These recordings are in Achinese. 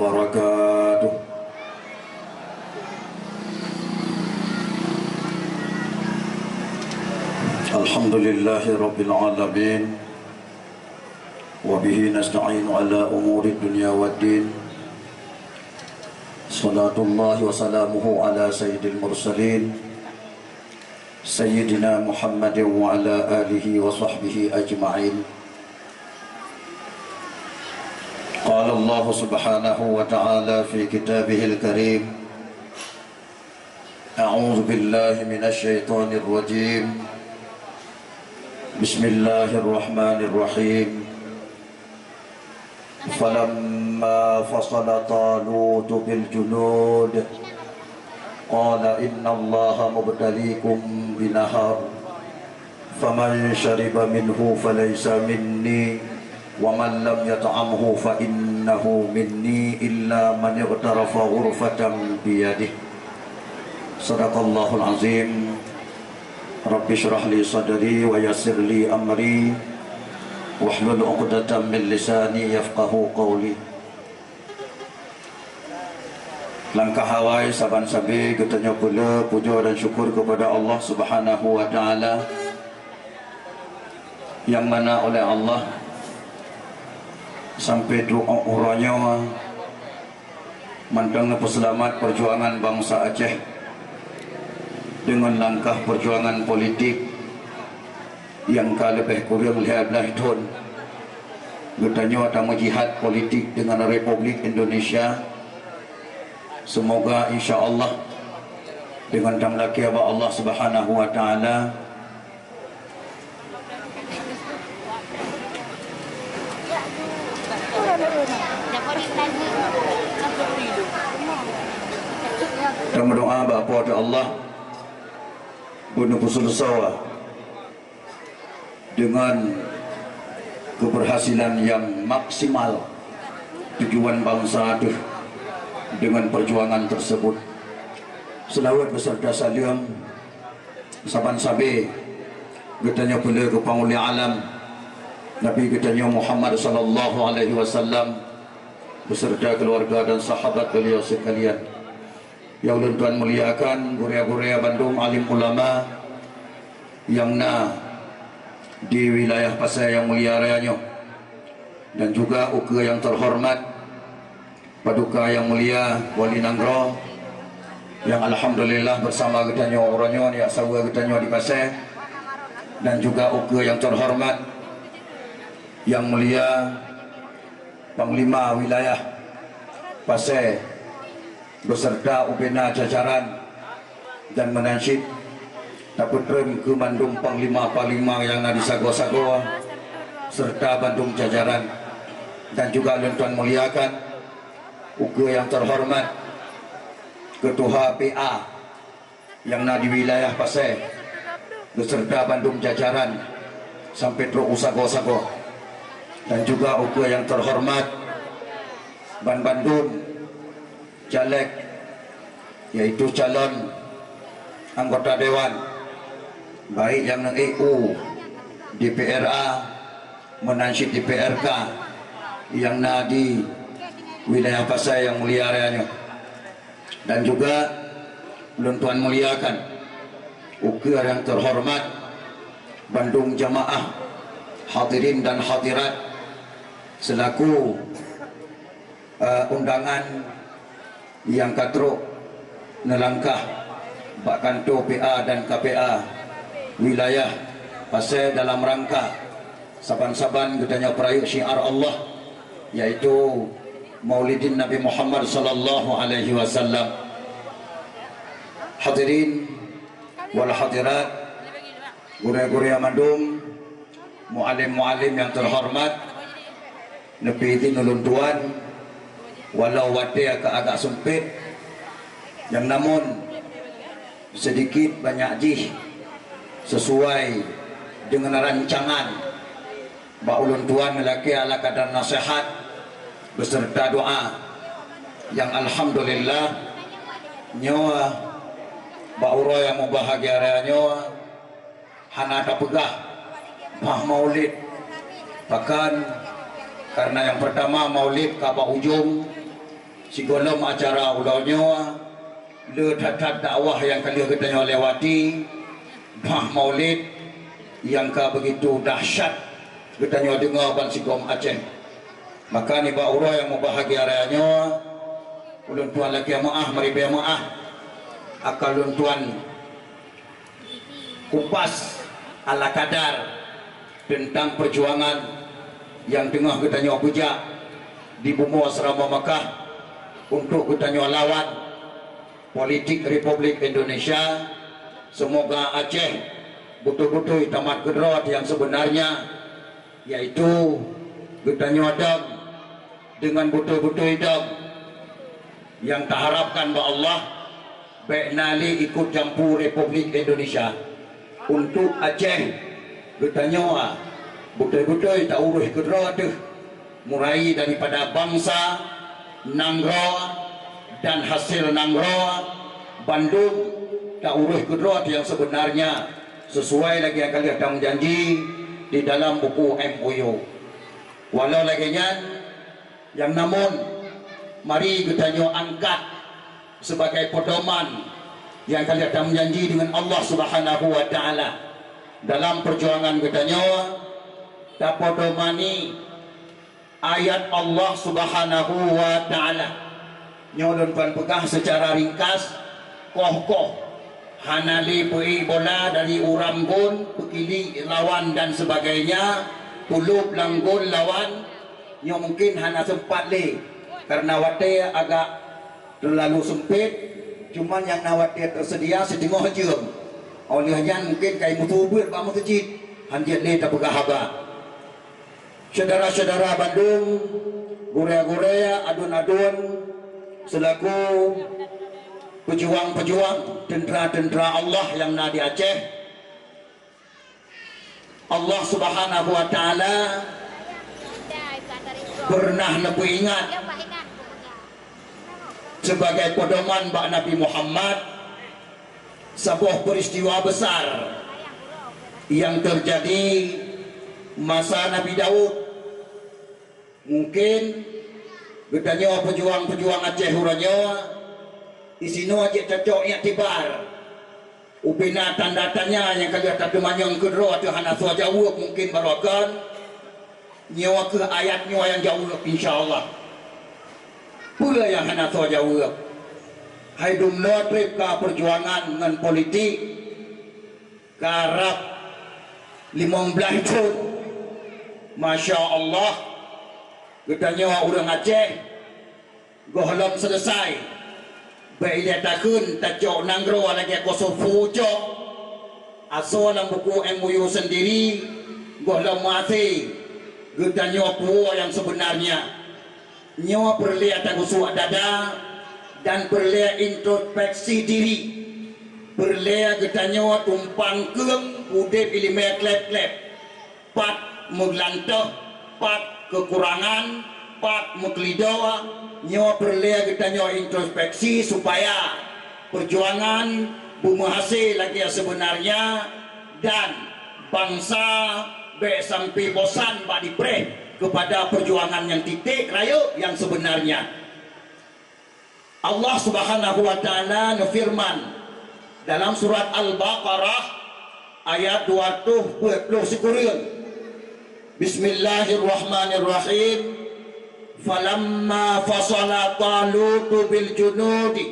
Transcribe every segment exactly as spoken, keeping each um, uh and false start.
وبركاته. الحمد لله رب العالمين، وبه نستعين على أمور الدنيا والدين. صلاة الله وسلامه على سيد المرسلين، سيدنا محمد وعلى آله وصحبه أجمعين. قال الله سبحانه وتعالى في كتابه الكريم: أعوذ بالله من الشيطان الرجيم. بسم الله الرحمن الرحيم. فلما فصل طالوت بالجنود قال إن الله مبتليكم بنهر فمن شرب منه فليس مني ومن لم يطعمه فإنه مني إلا من اغترف غرفة بيده. صدق الله العظيم. رب اشرح لي صدري ويسر لي أمري واحلل عقدة من لساني يفقهوا قولي. Langkah awai saban sabe geutanyoe peuleueh pujoe dan syukur keupada Allah Subhanahu wa Taala, nyang mana oleh Allah sampai trok uroe nyoe mantong neupeuseulamat peujuangan bansa Aceh deungon langkah peujuangan politik nyang ka leubeh kureueng lhèe blaih thon geutanyoe tameujihad politik deungon Republik Indonesia. Seumoga insya Allah deungon tameulakèe bak Allah Subhanahu wa Taala, tameudoa bak Po teu Allah beuneupeuseuleusoe deungon keubeurhasilan nyang maksimal tujuan bansa teuh deungon peujuangan teuseubut. Seulaweuet beuseurta saleuem saban sabe geutanyoe peuleueh keu Panghulèe Alam Nabi geutanyoe Muhammad sallallahu alaihi wasallam beuseurta keuluwarga dan sahabat beliau sekalian. Nyang ulôn tuan muliakan, gurèe-gurèe bandum, alim ulama nyang na di wilayah Pasè nyang mulia raya nyoe, dan juga ukeue nyang teuhoreumat Paduka nyang mulia Wali Nanggroe nyang alhamdulillah beusama geutanyoe uroe nyoe jak saweue geutanyoe di Pasè, dan juga ukeue nyang teuhoreumat nyang mulia Panglima Wilayah Pasè beuseurta ubena jajaran, dan meunan cit tapeutreun keu mandum panglima-panglima nyang na di sagoe-sagoe seureuta bandum jajaran, dan juga lôn tuan muliakan ukeue nyang teuhoreumat Keutuha P A nyang na di wilayah Pasè beuseurta bandum jajaran sampai trok u sagoe-sagoe, dan juga ukeue nyang teuhoreumat ban bandum caleg, yaitu calon anggota dewan, baik nyang neuék u D P R A meunan cit D P R K nyang na di wilayah Pasè nyang mulia raya nyoe. Dan juga lôn tuan muliakan ukeue nyang teuhoreumat bandum jamaah hadirin dan hadirat seulaku, eh, undangan nyang ka trok neulangkah bak kantô P A dan K P A wilayah Pasè dalam rangka saban-saban geutanyoe peurayeuk syiar Allah, yaitu Maulidin Nabi Muhammad sallallahu alaihi wasallam. Hadirin wal hadirat, gurèe-gurèe mandum, mualim-mualim nyang teuhoreumat, neupeuidhin ulôn tuan, walau watèe ka agak seumpét, nyang namon seudikit banyak jih sisuai deungon rancangan bak ulôn tuan meulakèe ala kadar naseuhat beuseurta doa nyang alhamdulillah nyoe bak uroe nyang meubahagia raya nyoe hana tapeugah bah maulid. Pakon? Kareuna nyang peurtama maulid ka bak ujong, Sigohlom acara uroe nyoe, le that-that dakwah nyang ka lheueh geutanyoe lewati, bah Maulid nyang ka begitu dahsyat geutanyoe deungoe ban sigom Aceh. Maka nibak uroe nyang mubahgia raya nyoe, ulôn tuan lakée meuáh, meuribée meuáh, akan lôn tuan kupas ala kadar teuntang peujuangan nyang teungoh geutanyoe peujak di bumoe Asrama Makkah untuk geutanyoe lawan politik Republik Indonesia. Seumoga Aceh beutôi-beutôi tamat keudroe nyang seubeunarnya, yaitu geutanyoe dong deungon beutôi-beutôi dong nyang taharapkan bak Allah, bék na lé ikot jampu Republik Indonesia. Untuk Aceh, geutanyoe beutôi-beutôi taurôh keudroe teuh, mulai daripada bansa, nanggroe, dan hasil nanggroe, bandum taurôh keudroe nyang seubeunarnya, sesuai lagée nyang ka lheueh tameujanji di dalam buku M O U. Walau lagée nyan, nyang namun, mari geutanyoe angkat sibagai peudoman nyang ka lheueh tameujanji deungon Allah Subhanahu wa Ta'ala dalam peujuangan geutanyoe, tapeudomani ayat Allah Subhanahu wa Ta'ala. Nyoe lôn peureulée peugah seucara ringkas, koh-koh, hana lé peuék bola dari uram gon, peukili lawan dan sebagainya, peulôb lam gon lawan, nyoe mungken hana seumpat lé, kareuna watée agak teulalu seumpét, cuman nyang na watée teuseudia siteungoh jeuem. Óh lheueh nyan mungken ka imeutubuet bak meuseujid, hanjeuet lé tapeugah haba. Syedara-syedara bandum, gurée-gurée, aduen-aduen, seulaku peujuang-peujuang, teuntra-teuntra Allah nyang na di Aceh, Allah Subhanahu wa Ta'ala peureunah neupeuingat sibagai peudoman bak Nabi Muhammad saboh peuristiwa besar nyang teujadi masa Nabi Daud. Mungken geutanyoe peujuang-peujuang Aceh uroe nyoe, disinoe jeuet cocok iktibar. Ubena tanda tanya nyang ka lheueh tateumanyong keudroe teuh hana soe jaweueb mungken baroe kon. Nyoe kheueh ayat nyoe nyang jaweueb, insya Allah. Peue nyang hana soe jaweueb? Hai dumnoe treb ka peujuangan ngon politik, karab limong blaih thon. Masya Allah, geutanyoe ureuëng Aceh gohlom seuleusai. Bék ilée takheun tacok nanggroe lagée Kosovo cok. Asoe lam buku M O U seundiri gohlom maté geutanyoe peue nyang seubeunarnya. Nyoe peureulée tageusuak dada dan peureulée introspeksi diri. Peureulée geutanyoe tumpang keueng udeb iéleumé kleb-kleb. Pat meugeulantoh, pat keukurangan, pat meukeulidoe, nyoe peureulée geutanyoe introspeksi supaya peujuangan beumeuhase lagée seubeunarnya dan bansa bék sampai bosan bak dipreh keupada peujuangan nyang titek rayeuk nyang seubeunarnya. Allah Subhanahu wa Ta'ala neufeureuman dalam surat Al-Baqarah ayat dua ratus empat puluh sikureueng. Bismillahirrahmanirrahim. Falamma fasala Talutu bil junudi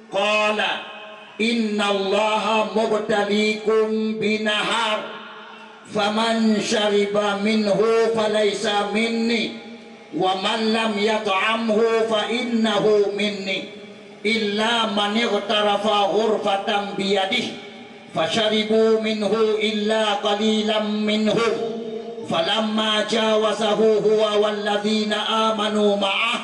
qala innallaha mubtalikum binahar. Faman syariba minhu falaisa minni, wa man lam yat'amhu fa innahu minni, illa man ightarafa ghurfatan biyadih, fasyaribu minhu illa qalilan minhum, falamma jawazahu huwa walladzina amanu ma'ah,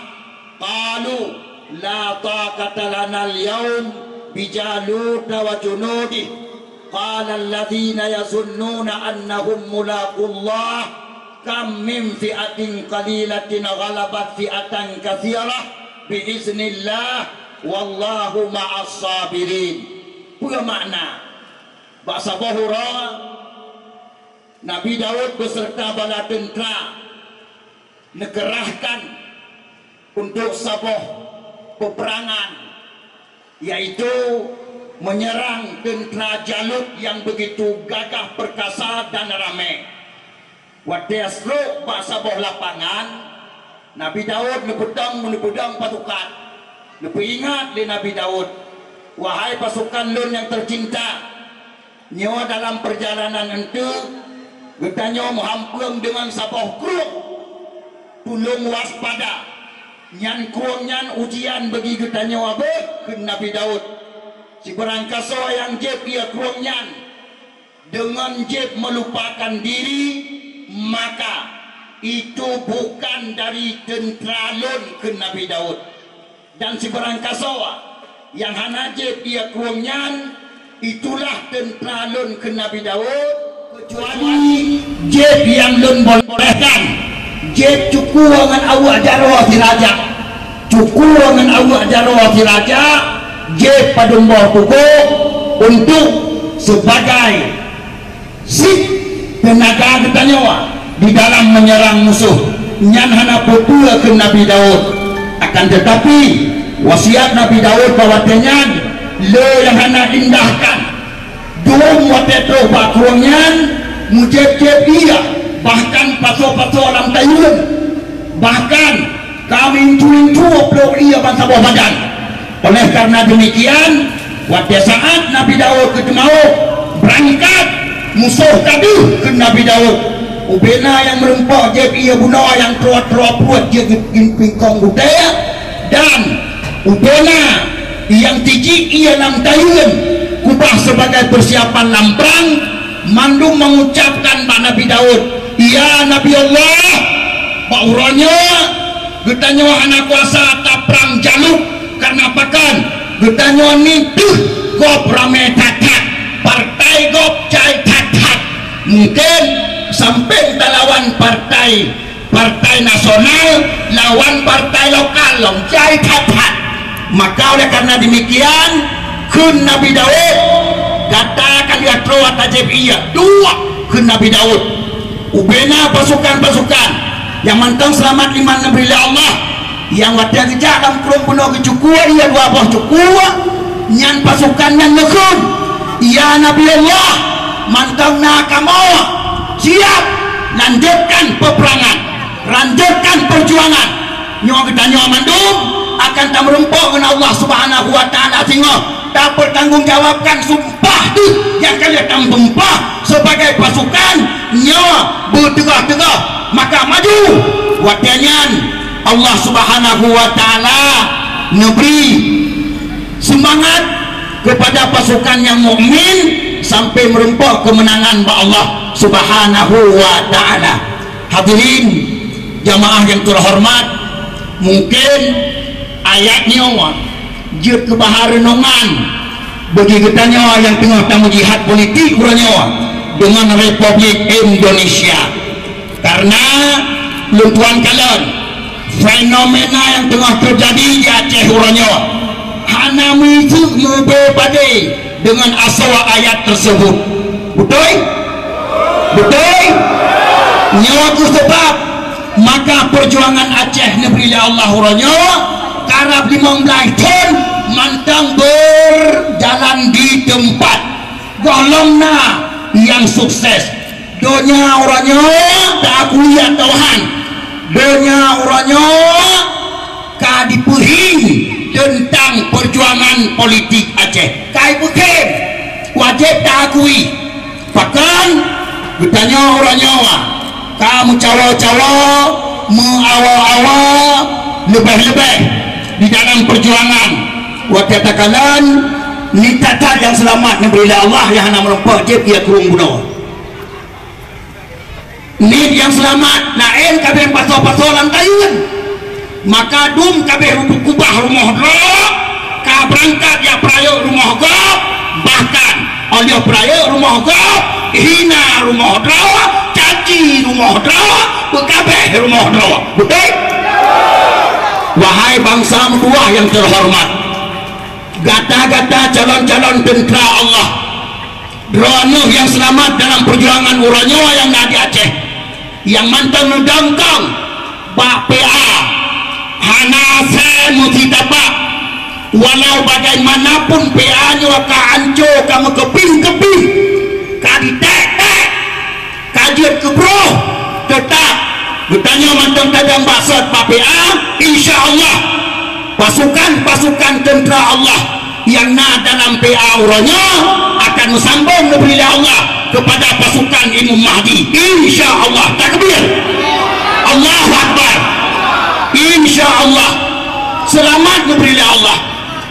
qalu la taqata lana al-yaum bi Jaluta wa junudih. Qala alladzina yazunnuna annahum mulaqullah kam min fi'atin qalilatin ghalabat fi'atan katsirah bi iznillah wallahu ma'as sabirin. Peue makna? Bak saboh uroe Nabi Daud beuseureuta bala teuntra neukeurahkan untuk saboh peperangan, yaitu menyerang teuntara Jalut nyang begitu gagah perkasa dan ramé. Watée srok bak saboh lapangan, Nabi Daud neupeudong, neupeudong pasukan. Neupeuingat lé Nabi Daud, "Wahai pasukan lôn nyang teucinta, nyoe dalam peurjalanan eunteuk geutanyoe meuhampeueng deungon saboh krueng. Tulông waspada! Nyan krueng nyan ujian bagi geutanyoe abéh," kheun Nabi Daud. Sibarangkasoe nyang jieb ié krueng nyan deungon jieb meulupakan diri, maka itu bukan dari teuntara lôn, kheun Nabi Daud. Dan sibarangkasoe nyang hana jieb ié krueng nyan, itulah teuntara lôn, kheun Nabi Daud, keucuali jieb nyang lôn bolehkan, jieb cukue ngon aweuek jaroe siraja. Cukue ngon aweuek jaroe siraja, jieb padum boh tuboh untuk sebagai sit teunaga geutanyoe di dalam menyerang musoh. Nyan hana peue-peue kheun Nabi Daud. Akan teutapi, wasiat Nabi Daud bak watée nyan le nyang hana indahkan. Dum watée troh bak krueng nyan, meujieb-jieb ié, bahkan pasoe-pasoe lam tayeuen, bahkan ka meuincu-incu ploh ié bansaboh badan. Oleh karena demikian, watée saát Nabi Daud geuteumaoh, "Beurangkat, musoh ka deuh," kheun Nabi Daud. Ubena nyang meurumpok jieb ié bunoe nyang troh-troh pruet jeuet pingkong gutée, dan ubena nyang tijik ié lam tayeuen kubah sebagai persiapan lam prang, mandum mengucapkan bak Nabi Daud, "Ya Nabi Allah, bak uroe nyoe geutanyoe hana kuasa taprang Jalut, karena pakon? Geutanyoe niteuh gob ramé that-that, partai gob jai that-that. Mungken sampéng talawan partai, partai nasional lawan partai lokal lom jai that-that. Maka oleh karena demikian, kheun Nabi Daud, gata ka lheueh troh tajieb ié, duek," kheun Nabi Daud. Ubena pasukan-pasukan nyang mantong seulamat iman neubri lé Allah, nyang watée geujak lam krueng bunoe geucukue ié dua boh cukue, nyan pasukan nyan neukheun, "Ya Nabi Allah, mantong na kamoe siab lanjutkan peperangan, lanjutkan perjuangan. Nyoe geutanyoe mandum akan tameurumpok ngon Allah Subhanahu wa Taala singoh, tapeutanggongjawabkan sumpah teuh nyang ka lheueh tameuseumpah sebagai pasukan nyoe beuteugah-teugah, maka maju." Watée nyan Allah Subhanahu wa Taala neubri seumangat keupada pasukan nyang mukmin sampai meurumpok keumeunangan bak Allah Subhanahu wa Taala. Hadirin jamaah nyang terhormat, mungkin ayat nyoe jeuet keu bahan reunongan bagi geutanyoe nyang teungoh tameujihad politik uroe nyoe deungon Republik Indonesia. Karena lôn tuan kalon, fenomena nyang teungoh teujadi di Aceh uroe nyoe hana meuiseuk meubeubaih deungon asoe ayat tersebut. Beutôi? Beutôi? Nyoe kheueh sabab maka peujuangan Aceh neubri lé Allah uroe nyoe karab limong blaih thon mantong beujalan di teumpat. Gohlom na nyang sukses. Donya uroe nyoe taakui atau han? Donya uroe nyoe ka jipeuhing teuntang peujuangan politik Aceh. Ka jipeuhing, wajéb taakui. Pakon geutanyoe uroe nyoe ka meucawa-cawa, meuawa-awa, leubeh-leubeh di dalam peujuangan. Watée takalon, nyan that-that nyang seulamat neubri lé Allah nyang hana meurumpok jieb ié krueng bunoe. Nyan nyang seulamat laén ka beupasoe-pasoe lam tayeuen. Maka dum ka beuh kubah rumoh droe, ka beurangkat jak peurayeuk rumoh gob, bahkan óh lheueh peurayeuk rumoh gob, hina rumoh droe, caci rumoh droe, beukabeh rumoh droe. Beutôi? Wahai bansa meutuwah nyang teuhoreumat, gata-gata calon-calon teuntra Allah, droeneuh nyang seulamat dalam peujuangan uroe nyoe nyang na di Aceh, nyang mantong neudongkong bak P A, Hana asai meusitabak, walau bagaimanapun P A nyoe ka anco, ka meukeuping-keuping, ka diték-ték, ka jeuet keu broh, teutap geutanyoe mantong tajam bak sot bak P A, insya Allah pasukan-pasukan teuntra Allah nyang na dalam P A uroe nyoe akan meusambong neubri lé Allah keupada pasukan Imam Mahdi. Insya Allah. Takbir. Allahu Akbar. Insya Allah. Seulamat neubri lé Allah.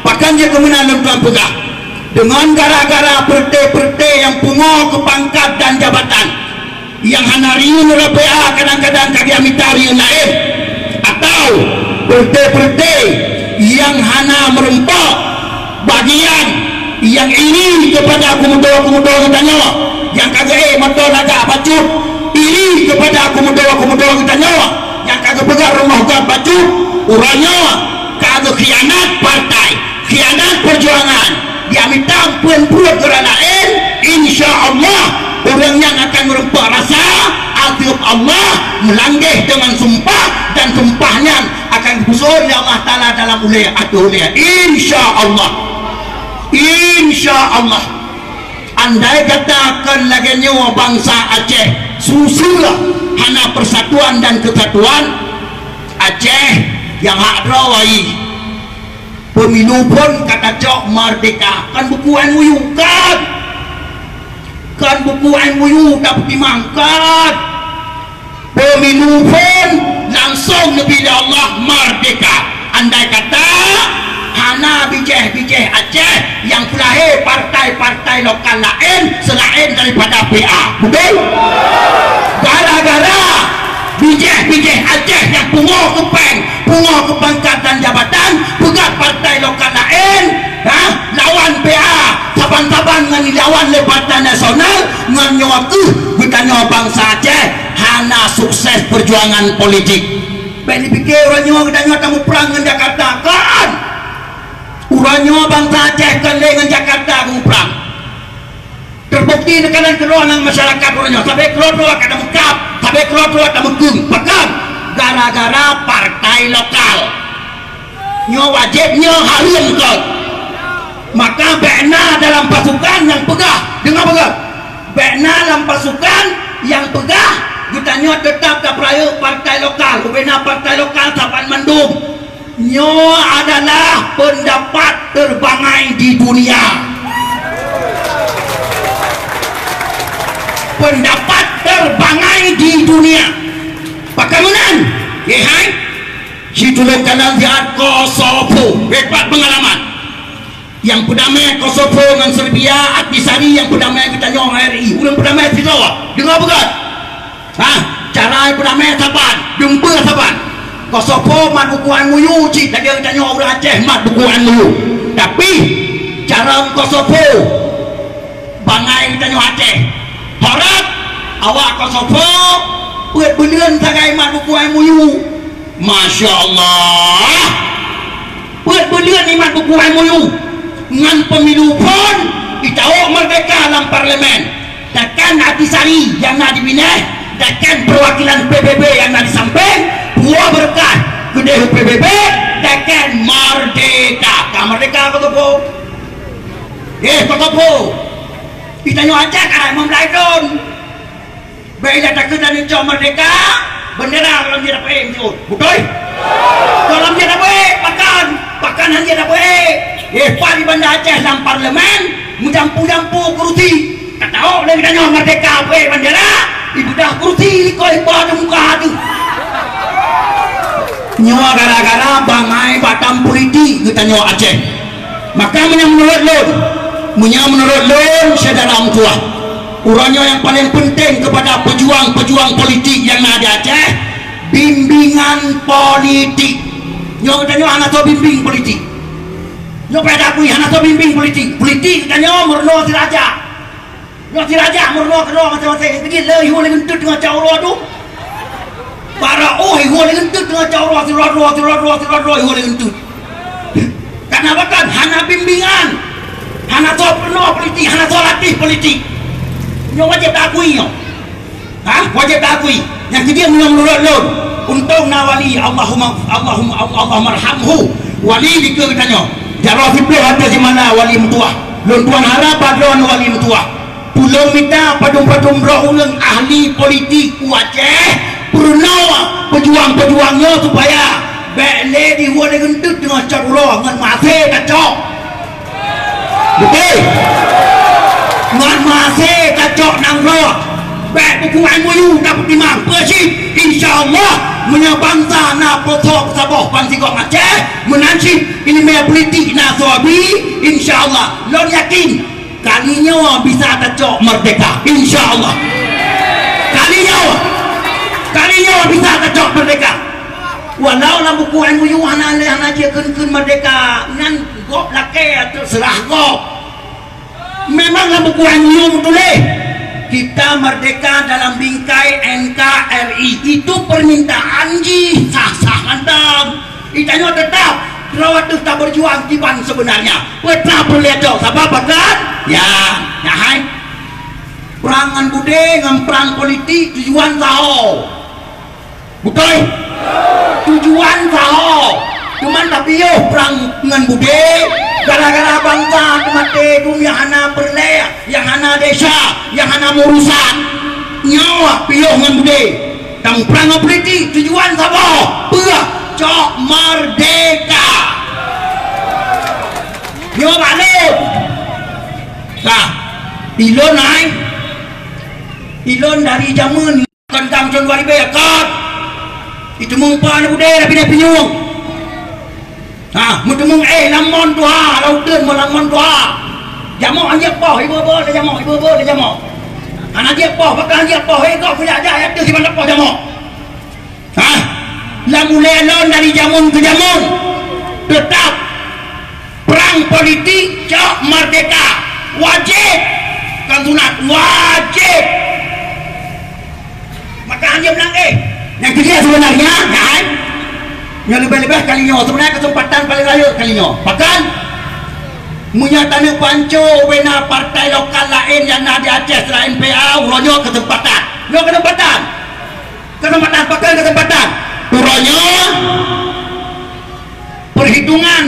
Pakon jeuet keu meunan lôn tuan peugah. Deungon gara-gara peureute-peureute nyang pungo keu pangkat dan jabatan, nyang hana riyeuen rot P A kadang-kadang ka geumita riyeuen laén, atau peureute-peureute nyang hana meureumpok bagian nyang iri keupada kumudo-kumudo geutanyoe nyang ka geuék moto lagak bacut, iri keupada kumudo-kumudo geutanyoe nyang ka geupeugah rumoh gét bacut, uroe nyoe ka geukhianat partai, khianat peujuangan, geumita amphon pruet ureuëng laén, insya Allah ureuëng nyan akan meureumpok rasa azeub Allah, meulangeh deungon sumpah, dan sumpah nyan akan geupeusôn lé Allah Taala dalam ulée ateueh ulée. Insya Allah. Insya Allah. Andai kata kon lagée nyoe bansa Aceh, susah, hana persatuan dan kesatuan, Aceh nyang hak droe wai. Pemilu phon ka tacok merdeka, kon buku M O U, kon. Kon buku M O U tapeutimang, kon. Pemilu phon langsong neubri lé Allah merdeka. Andai kata hana bijéh-bijéh Aceh nyang peulahé partai-partai lokal laén seulaén daripada P A. Beutôi? Gara-gara bijéh-bijéh Aceh nyang pungo keu péng, pungo keu pangkat dan jabatan, peugah partai lokal laén, ha, lawan P A, saban-saban ngon dilawan lé partai nasional, ngon nyoe keuh geutanyoe bansa Aceh hana sukses peujuangan politik. Bék neupike uroe nyoe geutanyoe tamuprang ngon Jakarta, kon! Uroe nyoe bansa Aceh kon lé ngon Jakarta geumuprang. Teubukti neukalon keudroe lam masyarakat uroe nyoe, sabe keudroe-droe ka tameukab, sabe keudroe-droe tameukheun. Pakon? Gara-gara partai lokal. Nyoe wajéb, nyoe hareuem kon. Maka bék na dalam pasukan nyang peugah, deungoe beugét, bék na lam pasukan nyang peugah geutanyoe teutap tapeurayeuk partai lokal, ubena partai lokal saban mandum. Nyoe adalah pendapat terbangai di dunia. Pendapat terbangai di dunia. Pakon meunan? Ye hai. Situlông kanan siat Kosovo. Hebat pengalaman. Nyang peudamé Kosovo ngon Serbia, Ahtisaari nyang peudamé geutanyoe ngon R I. Ureuëng peudamé sidroe. Deungoe beugét. Ha, cara peudamé saban, dum peue saban. Kosovo mat buku M O U cit, lagée geutanyoe ureuëng Aceh mat buku M O U. Tapi, cara Kosovo bangai geutanyoe Aceh. Horat, awak Kosovo peuet buleuen sagai mat buku M O U. Masya Allah. Peuet buleuen imat buku M O U ngon pemilu phon jitawök merdeka lam parlemen. Dakkan Ahtisaari nyang na di binéh, dakkan perwakilan P B B nyang na di sampéng, buah berkat keudeh P B B, dakkan merdeka. Ka merdeka Kosovo. Eh, Kosovo. Geutanyoe Aceh ka hai meumlai thon. Bék ilée takheun dan neucok merdeka, bendera gohlom jeuet dapeuék meusiôt. Beutôi? Gohlom jeuet dapeuék, pakon? Pakon hana jeuet dapeuék? Eh, pat di Banda Aceh lam parlemen, meujampu-jampu kurusi. Ka tawök lé geutanyoe merdeka, peuék bendera, ibeudah kurusi likot iba di muka teuh. Nyoe gara-gara bangai batam politik geutanyoe Aceh. Maka meunyoe meunurot lôn, meunyoe meunurot lôn, syedara meutuwah, uroe nyoe nyang paleng peunteng keupada peujuang-peujuang politik nyang na di Aceh, bimbingan politik. Nyoe geutanyoe hana soe bimbing politik. Nyoe payah takui, hana soe bimbing politik. Politik geutanyoe meurunoe si raja. Nyoe si raja meurunoe keudroe maséng-maséng. Keujeuet lé ihue lé geunteut teungoh cak uroe tu. Bara oh ihue lé geunteut teungoh cak uroe, sidroe-droe, sidroe-droe, sidroe-droe ihue lé geunteut. Karena pakon? Hana bimbingan. Hana soe peurunoe politik, hana soe latih politik. Nyoe wajéb takui nyoe. Ha? Wajéb takui. Nyang keujeuet meunyoe meunurot lôn. Untông na wali, Allahumma, Allahumma, Allahummarhamhu. Wali dikeue geutanyoe. Jaroe siplôh ateueh jeumala wali meutuwah. Lôn tuan harab bak droeneuh wali meutuwah. Tulông mita padum-padum droe ureuëng ahli politik u Aceh, peurunoe peujuang-peujuang nyoe supaya bék lé dihueh lé geunteut teungoh cot uroe ngon maté tacok. Beutôi. Ngon maté tacok nanggroe. Bék buku M O U tapeutimang. Peue cit? Insya Allah, meunyoe bansa na peusoe peusaboh bansigom Aceh, meunan cit ileumèe politik na soe bi, insya Allah, lôn yakin, kali nyoe bisa tacok merdeka. Insya Allah. Kali nyoe, kali nyoe bisa tacok merdeka. Walau lam buku M O U hana lé, hana jikheun-kheun merdeka, nyan gob lakèe, teuseurah gob. Memang lam buku M O U meutuléh, kita merdeka dalam bingkai N K R I. Itu permintaan jih, sah-sah mantong. Geutanyoe teutap droe ateueh tabeurjuang kiban seubeunarnya. Peue teuma peureulèe cok, sabab pakon? Ya, nyan hai. Prang ngon beudé ngon prang politik tujuan saho. Beutôi? Tujuan saho. Cuman tapiôh prang ngon beudé, gara-gara bansa teumaté dum nyang hana peureulèe, nyang hana desya, nyang hana meurusan. Nyoe piôh ngon beudé. Tameuprang ngon politik, tujuan saboh, peue? Cok merdeka. Nyoe bak lôn. Ka, ilôn hai. Ilôn dari jameun Kon tam thôn dua ribèe, kon. Iteumeung pa aneuk udé, tapi na pinyueng. Ha, meuteumeung éh lam mon tuha, lam uteuen mon lam mon tuha. Jamok han jeuet poh, iboh-boh lé jamok, iboh-boh lé jamok. Hana jeuet poh, pakon han jeuet poh, éh, gob kujak-jak, ya teuh siban poh jamok. Ha, lam ulèe lôn dari jameun keu jameun, teutap Prang politik cok merdeka wajéb, kon sunat, wajéb. Maka hana meunang éh. Nyang keujeuet seubeunarnya, nyan, nyoe leubeh-leubeh kali nyoe. Seubeunarnya keuseumpatan paleng rayeuk kali nyoe. Pakon? Meunyoe taneuk panco ubena partai lokal laén nyang na di Aceh selaén P A, uroe nyoe keuseumpatan. Nyoe keuseumpatan. Keuseumpatan, pakon keuseumpatan? Uroe nyoe Perhitungan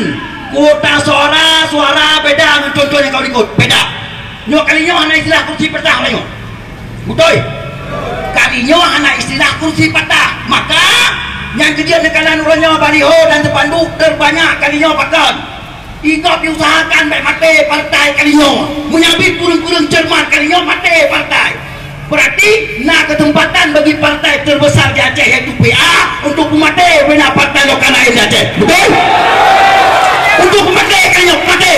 kuota suara, suara beda ngon contoh nyang ka likot, beda. Nyoe kali nyoe hana istilah kursi patah kali nyoe. Beutôi? Kali nyoe hana istilah kursi patah. Maka, nyang keujeuet neukalon uroe nyoe baliho dan spanduk terbanyak kali nyoe pakon? Igob diusahakan bèk maté partai kali nyoe. Meunyo bit kureueng-kureueng cermat kali nyoe maté partai. Berarti na kesempatan bagi partai terbesar di Aceh, yaitu P A, untuk meumaté bina partai lokal laén di Aceh. Betul? Untuk meumaté kanyang maté.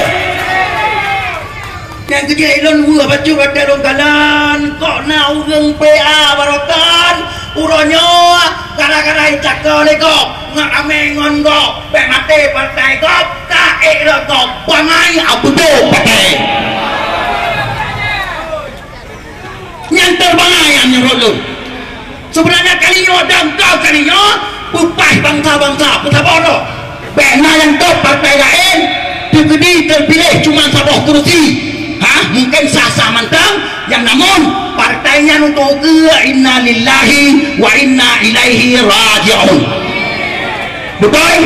Nyang keujeuet lôn weueh bacut watèe lôn kalon, kok na ureueng P A barokon, uroe nyoe gara-gara icakoe lé gob, ngon amé ngon gob, bèk maté partai gob, ka ék lé gob, bangai abudo paté. Nyan teuh bangai nyang meunurot lôn. Seubeunarnya kali nyoe dan kau kali nyoe, peupaih bansa-bansa, peusaboh droe. Bèk na nyang top partai laén, teukeudi teupiléh cuma saboh kursi. Ha, mungken sah-sah mantong, nyang namun partai nyan untuk ukeue inna lillahi wa inna ilaihi raji'un. Beutôi?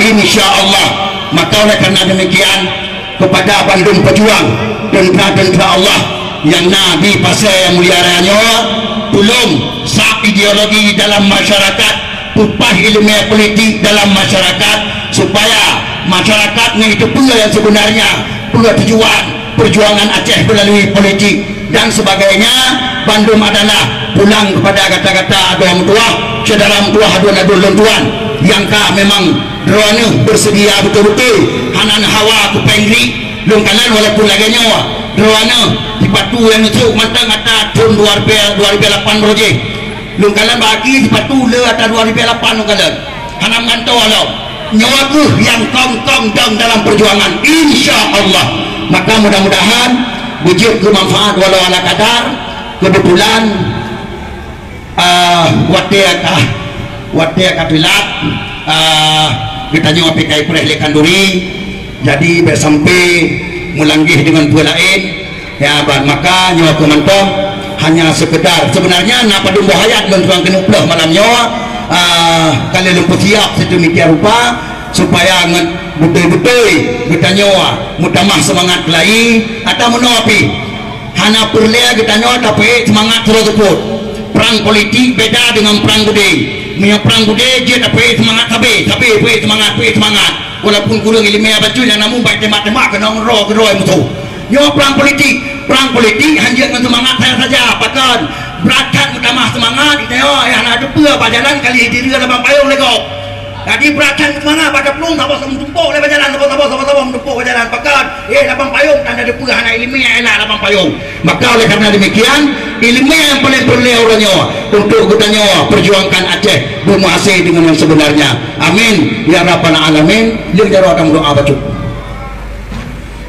Insya Allah. Maka oleh karena demikian, kepada bandum pejuang, teuntera-teuntera Allah nyang na di Pasai Nyang Mulia Raya nyoe, tulông sab ideologi dalam masyarakat, peupaih ileumèe politik dalam masyarakat, supaya masyarakat nyan jiteupeue nyang seubeunarnya, peue tujuan perjuangan Aceh melalui politik dan sebagainya, bandum adalah pulang kepada gata-gata droe meutuwah, syedara meutuwah, aduen-aduen lôn tuan, nyang ka memang droeneuh beuseudia beutôi-beutôi, hana neuhawa keu péng grik. Lôn kalon walaupun lagèe nyoe, droeneuh sipatu nyang neusok mantong ata thôn dua ribèe, dua ribèe lapan baroe jih. Lôn kalon bak aki sipatu le ata dua ribèe lapan lôn kalon. Hana meugantoe lom. Nyoe kheueh nyang kong-kong dong dalam perjuangan, insya Allah. Maka mudah-mudahan beujeuet keu manfaat walau ala kadar. Keubeutulan, ah, watèe ka, watèe ka teulat, ah, geutanyoe pih ka ipreh lé khanduri. Jadi bèk sampai meulanggeh deungon peue laén. Ya, ban maka nyoe kheueh mantong hanya sekedar. Sebenarnya na padum boh ayat lôn tuan keuneuk plôh malam nyoe. Ah, ka lheueh lôn peusiap sedemikian rupa supaya ngon beutôi-beutôi geutanyoe meutamah seumangat keulayi. Ata meunoe pih, hana peureulée geutanyoe tapeuék seumangat sidroe seupôt. Prang politik beda deungon prang budé. Meunyoe prang budé jeuet tapeuék seumangat sabe, sabe peuék seumangat, peuék seumangat. Walaupun kureueng iéleumé bacut nyang na mubaih teumbak-teumbak keunong droe-droe musoh. Nyoe prang politik. Prang politik hanjeuet ngon seumangat saja-saja. Pakon? Brat that meutamah seumangat, geutanyoe nyang hana teupeue bak jalan ka lheueh direu lam payong lé gob. Jadi brat that seumangat bak taplueng saboh-saboh meutumpôk lé bak jalan, saboh-saboh, saboh-saboh meutumpôk bak jalan. Pakon? Eh, lam payong tanda teupeue hana iéleumé, elak lam payong. Maka oleh karena demikian, iéleumé nyang paleng peureulée uroe nyoe untuk geutanyoe perjuangkan Aceh beumeuhasé deungon nyang sebenarnya. Amin ya rabbal alamin. Lheueh jaroe tameudoa bacut.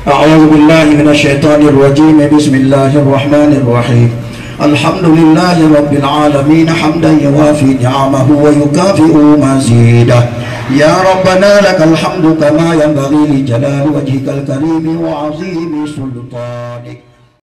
أعوذ بالله من الشيطان الرجيم. بسم الله الرحمن الرحيم. الحمد لله رب العالمين، حمدا يوافي نعمه ويكافئ مزيده. يا ربنا لك الحمد كما ينبغي لجلال وجهك الكريم وعظيم سلطانك.